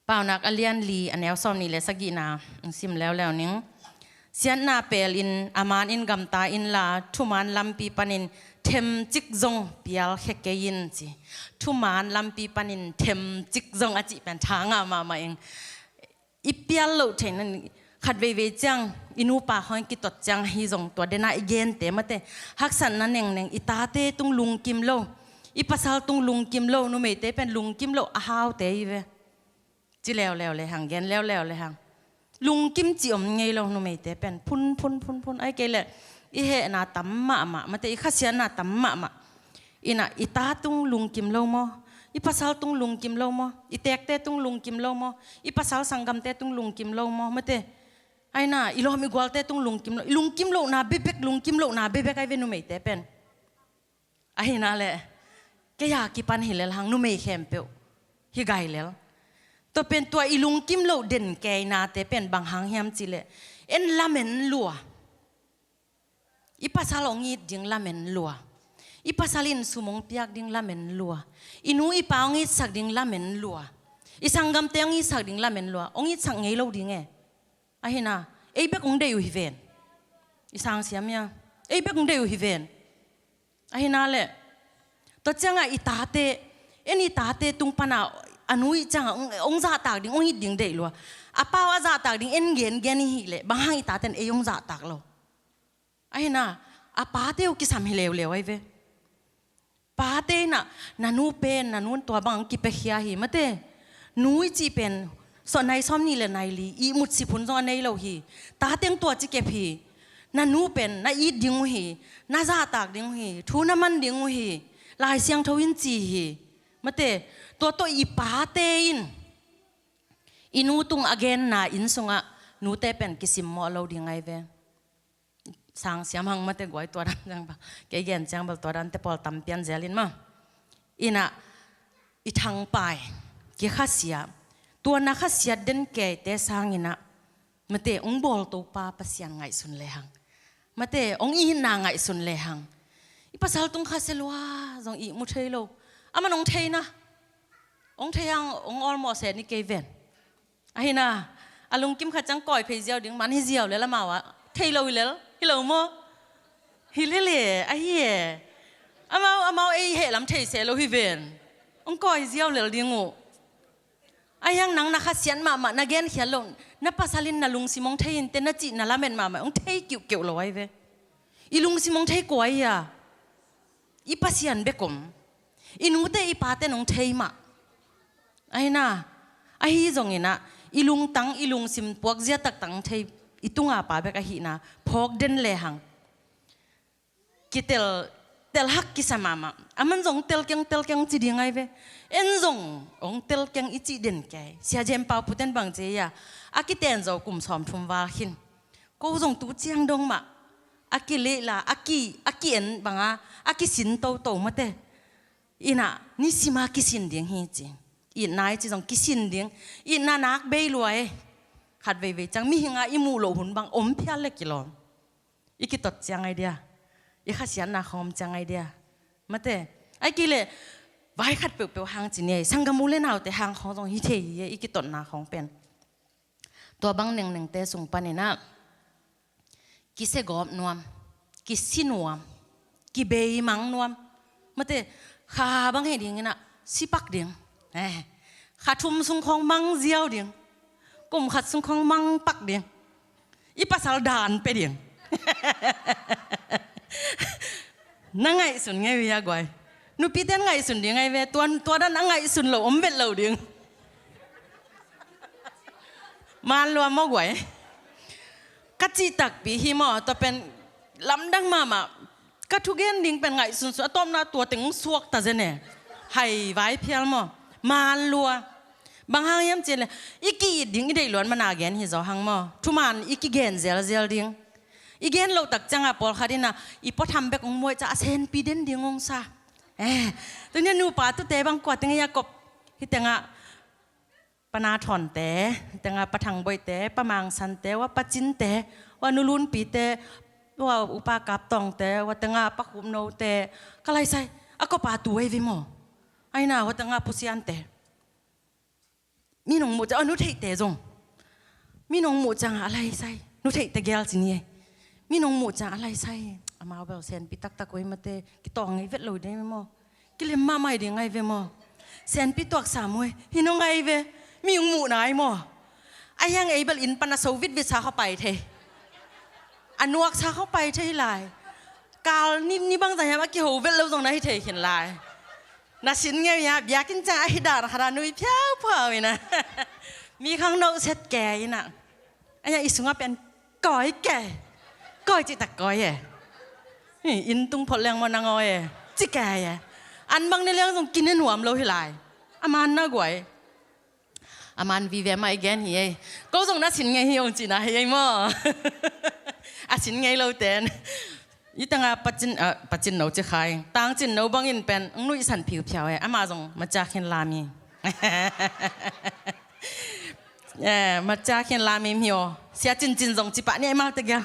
Paunak a lian li, a neu sawm nih le sagihna hong sim leuleu ning. Siatna pelin a man in gamta inla, thuman lampi panin themcik zong pialkhia kei in ci. Thuman lampi panin themcik zong a cih pen tha ngah mahmah ing. I pial loh theihna, khat veivei ciang i nupa khawng kitot ciang ahi zong, tua dena i gente, mate, haksatna nengneng, i tate tung lungkim lo, i pasal tung lungkim lo, numeite pen lungkim lo a haute hi ve. Ci leuleu lehang, gen leuleu lehang. Lungkim ci om ngei lo numeite pen. Phun, phun, phun, phun. Ahih kei leh i hehna tam mahmah, mate, i khasiatna tam mahmah. Inah i ta tung lungkim lo maw? I pasal tung lungkim lo maw? I tekte tung lungkim lo maw? I pasal sanggamte tung lungkim lo maw? Mate. Aina, i lawm i gualte tung lungkim lo. I lungkim lohna bebek, lungkim lohna bebek ahi ve numeite pen. Ahina leh, kei a kipan hi lel hang, numei khempeuh hi gai lel. Tua pen tua i lungkim loh den keinate pen bang hang hiam cih leh, en lamen lua. I pasal hong it ding lamen lua. I pasal in sum hong piak ding lamen lua. I nu i pa hong itsak ding lamen lua. I sanggamte hong itsak ding lamen lua. Hong itsak ngei lo ding e. Ahina, ei bek hong deih uh hi ven. I sang siam ia. Ei bek hong deih uh hi ven. Ahina leh, tua ciangah i tate, en i tate tung pana a nu i ciangah hong, hong zahtak ding, hong it ding deih lua. A pa uh a zahtak ding en gengen i hih leh, bang hang i taten ei hong zahtak lo. Ahina, a pate uh kisam hi leuleu ahi ve. Pate inah, na nu pen, na nu in tua bang kipiakhia hi, mate. Nu i cih pen, sawh nai sawm nih le nai li, ihmut sip hun zong a nei lo hi. Tate in tua ci kep hi. Na nu pen, na it ding uh hi. Na zahtak ding uh hi. Thu na man ding uh hi. Lai Siangtho in ci hi. Mate, tua tawh i pate in i nu tung a genna inn sungah nute pen kisimmawh lo ding ahi ve. Sang siam hang mate guai tua dan ciang bel. Kei gen ciang bel tua dante pawl tam pian zel in maw. Inah, i thangpai, kikhasiat. Tua na khasiat den keite sang inah, mate, hong bawl Topa Pasian ngaihsun lehang. Mate, hong itna ngaihsun lehang. I pasal tung khasia lua zong ihmu thei lo. Aman hong theina. Hong thei hang, hong awlmawh seh ni kei ven. Ahina, a lungkim khat ciang kawi phei ziau ding, man hi ziau lel amau ah. Thei lo hi lel, hi lo maw? Hi lel e, ahi e. Amau, amau ei hehlam thei seh lo hi ven. Hong kawi ziau lel ding uh. Ahi hang nang na khasiat mahmah, na genkhiat loh, na pasal in na lungsim hong thei in teh na cih na lamen mahmah, hong thei kiuhkeuh lo ahi ve. I lungsim hong thei kua hi a? I Pasian bek om. I nute i pate in hong thei mah. Ahina, ahi zong inah, i lungtang, i lungsim puakzia taktak hong thei, i tunga pa bek ahihna phawk den lehang. Kitel, tel hak kisa mahmah. Aman zong tel keng, tel keng ci ding ahi ve. En zong hong tel keng i cih den kei. Sia Jem Pau Puten bang ci a, a kiten zo kum sawmthum val khin. Ko zong tu ciang dong mah. a kileila, a ki, a ki-en banga, a kisin toto mate. Ina, nisima kisin ding hi ci. Itna i ci zong kisin ding. Itna nak bei lua e. Khat veivei ciang mihinga i muh loh hun bang om phial le kilawm. I kitot ciang ai dia. I khasiatna khawng om ciang ai dia. Mate. Ai kile, vai khat peuhpeuh hang ci ni ai. Sanggam u le naute hang khawng zong hi thei hi e, i kitotna khawng pen. Tua bang nengnengte sung paninah kisegawp nuam, kisi nuam, kibeimang nuam. Mate, kha bang hi dinginah sipak ding. Eh, kha thum sung khawng mang ziau ding. Kum khat sung khawng mang pak ding. I pasal dan pe ding. Na ngaihsun ngei uh hia guai? Nupite ngaihsun ding ai ve. Tua, tua dan a ngaihsun lo om vet lo ding. Man lua maw guai? Ka cih takpi hi maw? Tua pen lamdang mahmah. Ka thugen ding pen ngaihsunsun a tawpna tua teng suak ta zen e. Hai vai phial maw? Man lua. Bang hang hiam cih le i ki-it ding i deih luat mana gen hi zaw hang maw? Thuman i kigen zelzel ding. I gen loh tak cianga pawlkhat ina i puatham bek hong muai ca a senpi den ding hong sa. Eh, tunia nupa tute bang kua teng i a kop? Hi tenga Pa Na Thawnte, hi tenga Pa Thang Boihte, Pa Mang Sante, wa Pa Cinte, wa Nu Lunpite, wa Upa Kap Tawngte, wa tenga Pa Khup Note, ka laisai a kopa tu ei vi maw? Aina wa tenga Pu Siante. Mi nong muh ciang a Nu Theihte zong. Mi nong muh ciang a laisai. Nu Theihte gel ci ni ei. Mi nong muh ciang a laisai. Amau bel senpi taktak oi mate. Kitawng ngei vet lo ding maw? Kilem mahmah ding ngai ve maw? Senpi tuak sam oi. Hi nong ngai ve. Mi ong muh nai maw? A hiang ei bel inn pan a so vitvit sa khaw pai thei. A nuak sa khaw pai thei lai. Kal ni, ni bang zang hiam a kiho vet lo zong na hi thei khin lai. Na sin ngei a biakinn ciang a hi dan khat a nui phiauphau ina. Mi khang no set ke ina. Aya i sunga pen koi ke. Koi cih tak koi e. Hi, inn tung phot leng maw na ngoi e. Ci ke e. An bang ni leng zong kine nuam lo hi lai. A man na guai. A man vive mah i gen hi ei. Ko zong na sin ngei hi ong cina hi ei maw? A sin ngei lo ten. I tanga pacin, ah, pacin no ci khai. Tang cin no bangin pen, ang nuih san phiuphiau e. Ama zong maciak hin lami. Eh, maciak hin lami mio. Sia cin cin zong ci pah ni ei mau te gel.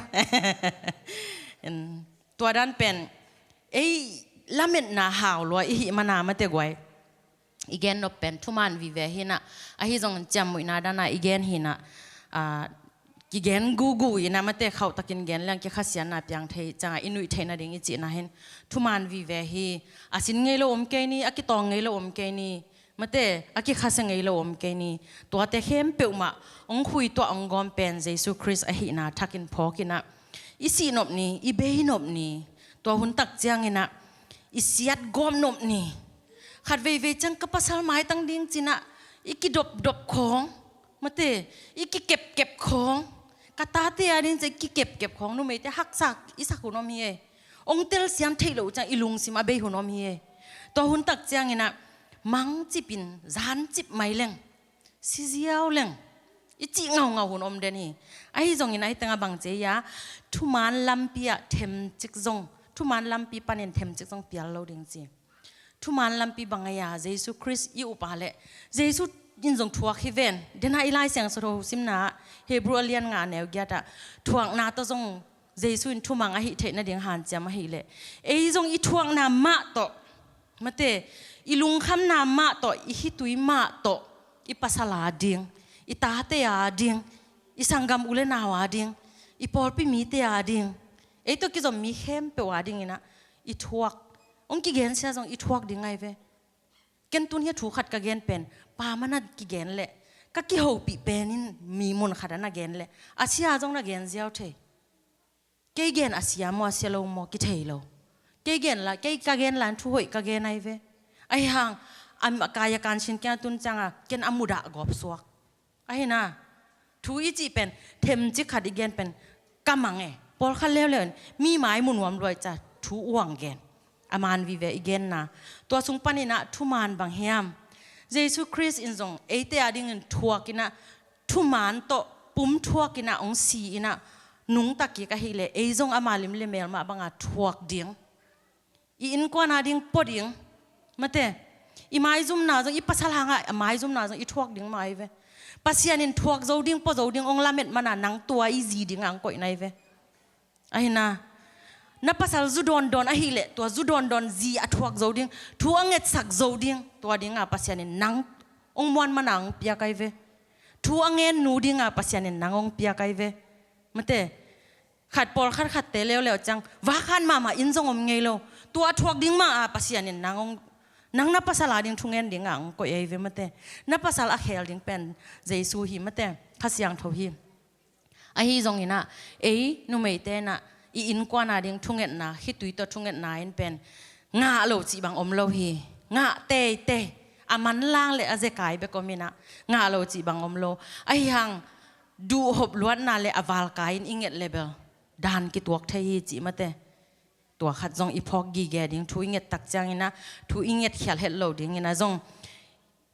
En, tua dan pen. Ei, lametna hau lua i hih mana mate guai. I gen nop pen thuman vive hinah, ahi zong ciammuihna dana i gen hinah, ah, kigen gugu inah mate khauhtakin gen leng kikhasiatna piang thei ciangah i nuih theih nading i cihna hin thuman vive hi. A sin ngei lo om kei ni, a kitawng ngei lo om kei ni, mate a kikhase ngei lo om kei ni. Tuate khempeuh mah ong khui tuah ong gawm pen Jesu Khrist ahihna thakin phawkinah i sih nop ni, i bei nop ni. Tua hun tak cianginah i siat gawm nop ni. Khat veivei ciang ka pasal maitang ding cinah i kidopdop khawng, mate, i kikepkep khawng, ka tate a ding ciang i kikepkep khawng, numeite haksa i sak hun om hi e. Ong telsiam theih loh ciang i lungsim a bei hun om hi e. Tua hun tak cianginah mangcipin zancip mai leng, siziau leng i cih ngaungau hun om den hi. Ahi zongin ahi tengah bang ci ei a, thuman lampi ah themcik zong, thuman lampi panin themcik zong pial lo ding ci. Thuman lampi bang ei a, Jesu Khrist i upa leh Jesu in zong thuak hi ven. Dena i Lai Siangtho simna ah Hebrew a lian nga neu giatah thuakna tawh zong Jesu in thumang ahih theih nading hanciam ahileh ei zong i thuakna mah tawh, mate, i lungkhamna mah tawh, i hitui mah tawh, i pasal a ding, i tate a ding, i sanggam u le nau a ding, i pawlpi mite a ding, ei tawh kizom mi khempeuh a dinginah i thuak. Ong kigensia zong i thuak ding ngai ve. Ken tun hia thu khat ka gen pen pa mana kigen leh ka kihopih penin mi mun khat a na gen leh a sia zong na gen ziau thei. Kei gen a sia maw, a sia lo maw, kithei lo. Kei gen la, kei ka gen la, thu hoih ka gen ai ve. Ahi hang, a, a kai a kan sin kia tun cianga ken a mudah gawp suak. Ahi na, thu i cih pen themcik khat i gen pen ka mang e. Pawlkhat leuleu in mi mai mu nuam luai ca thu uang gen. A man vive i genna. Tua sung paninah thuman bang hiam? Jesu Khrist in zong eite a dingin thuakinah thuman tawh pum thuakinah ong si inah nungta kik ahih leh ei zong ama lim le mel mah banga thuak ding, i innkuan a ding pua ding, mate, i maizumna zong, i pasal hanga a maizumna zong i thuak ding mah ahi ve. Pasian in thuak zo ding, pua zo ding hong lamet mana nang tua i zi dinga hong koihna hi ve. Ahi na, na pasal zu dawndawn ahih leh tua zu dawndawn zi a thuak zo ding, thu a ngetsak zo ding, tua dinga Pasian in nang hong muan mana hong piak ahi ve. Thu a ngen nu dinga Pasian in nang hong piak ahi ve. Mate, khat pawlkhat khatte leuleu ciang vakhan mahmah in zong om ngei lo. Tua a thuak ding mah a Pasian in nang hong, nang na pasal a ding thungen dinga hong koih ahi ve, mate. Na pasal a khel ding pen Jesu hi, mate, Kha Siangtho hi. Ahi zongin ah, ei numeite in ah i innkuan a ding thungetna, khitui tawh thungetna in pen ngah lo cih bang om lo hi. Ngah teitei, a manlang le a zekai bek om in ah, ngah lo cih bang om lo. Ahi hang duhhop luatna le a valkai in i nget le bel dan kituak thei hi cih, mate. Tua khat zong i phawk gige ding, thu i nget tak ciangin ah, thu i nget khial het lo dingin ah zong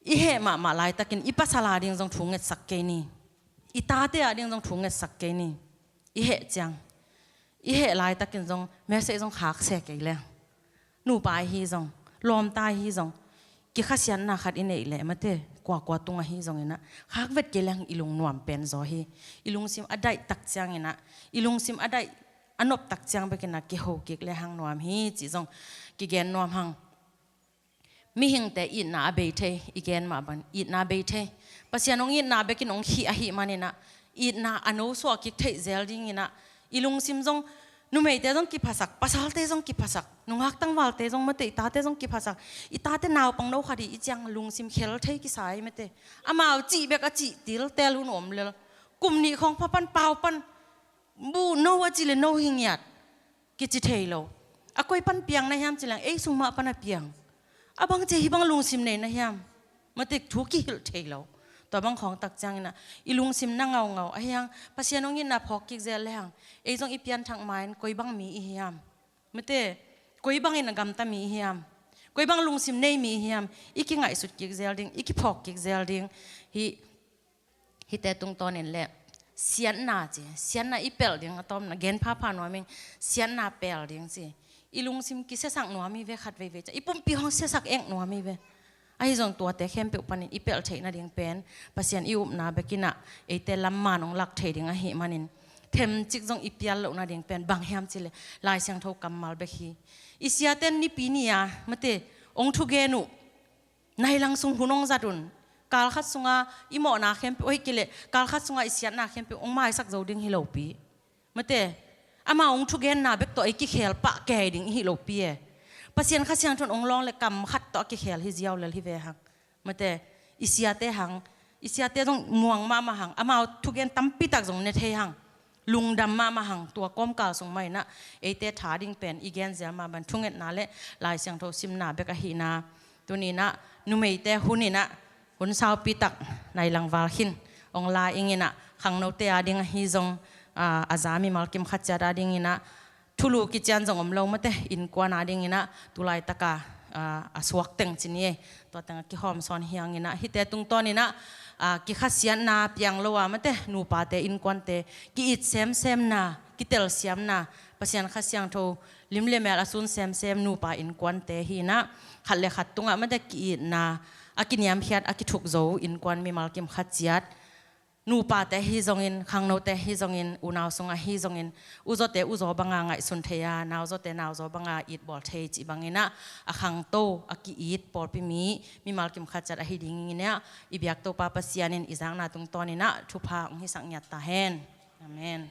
i heh mahmah laitakin i pasal a ding zong thu ngetsak kei ni. I tate a ding zong thu ngetsak kei ni. I heh ciang, i heh laitakin zong message zong khak se kei leng, nupa ahi zong, lawmta ahi zong, kikhasiatna khat i neih leh, mate, kuakua tung ahi zongin ah, khak vet kei leng i lungnuam pen zaw hi. I lungsim a daih tak ciangin ah, i lungsim a daih, a nop tak ciang bekin ah kiho kik le hang nuam hi cih zong kigen nuam hang. Mihingte itna a bei thei, i gen mah bang itna a bei thei. Pasian hong itna bekin hong khih ahih manin ah, itna a nosuah kik theih zel dingin ah, i lungsim zong, numeite zong kiphasak, pasalte zong kiphasak, nungak tangvalte zong, mate, i tate zong kiphasak. I tate naupang no khat hi i ciang lungsim khel thei kisa hi, mate. Amau cih bek a cih tiltel hun om lel. Kum nih khawng pha pan, pau pan, bu no a ci le no hi ngiat, kici thei lo. A koi pan piang na hiam ci leng, ei sung mah pan a piang. A bang ci hi bang lungsim nei na hiam? Mate, thu kihilh thei lo. Tua bang khawng tak ciangin ah, i lungsim na ngaungau ahi hang, Pasian hong itna phawk kik zel le hang, ei zong i pianthak ma-in koi bang mi i hiam? Mate, koi bangin a gamta mi i hiam? Koi bang lungsim nei mi i hiam? I kingaihsut kik zel ding, i kiphawk kik zel ding. Hi, hihte tungtawnin le siatna ci, siatna i pelh ding, a tawpna gen phapha nuam ing, siatna pelh ding ci. I lungsim kisiasak nuam hi ve khat veivei ciang, i pumpi hong siasak ek nuam hi ve. Ahi zong tuate khempeuh panin i pelh theih nading pen, Pasian i upna bekin ah eite lam man hong lak thei ding ahih manin, themcik zong i pial loh nading pen bang hiam ci le, Lai Siangtho kammal bek hi. I siaten nipi ni-a, mate, hong thugen uh, nai lang sung hun hong zat un. Kal khat sunga i mawhna khempeuh, oi kile, kal khat sunga i siatna khempeuh hong maisak zo ding hi lopi. Mate, amau hong thugenna bek tawh ei kikhel pah kei ding i hi lopi e. Pasian Kha Siangtho in hong lawng le kam khat tawh a kikhel hi ziau lel hi ve hang. Mate, i siate hang, i siate zong muang mahmah hang, amau thugen tampi tak zong ne thei hang. Lungdam mahmah hang, tua kawmkal sung mah in ah, eite tha ding pen i gen zel mah bang thungetna le Lai Siangtho simna bek ahihna. Tuni in ah, numeite hun in ah, hun saupi tak nai lang val khin hong la ing in ah, khangnote a ding ahi zong, a, a za mimal kim khat ciat a ding in ah, thulu kician zong om lo, mate, innkuan a ding in ah, tu laitaka, a, a suak teng ci ni e, tua teng a kihawm sawn hi hang in ah, hihte tungtawn in ah, a, kikhasiatna piang lo a, mate, nupate innkuante ki-it semsemna, kitelsiamna, Pasian Kha Siangtho lim le mel a sun semsem nupa innkuante hi in ah, khat le khat tungah, mate, ki-itna, a kiniamkhiat, a kithuk zo innkuan mimal kim khat ciat, nupate hi zongin, khangnote hi zongin, unau sungah hi zongin, uzawte uzaw banga ngaihsun thei a, nauzaw te nauzaw banga itbawl thei cih bangin ah, a khangto, a ki-it pawlpi mi, mimal kim khat ciat ahi dingin ah, i biak Topa Pasian in i zakna tungtawn in ah thupha hong hisak ngiat ta hen. Amen.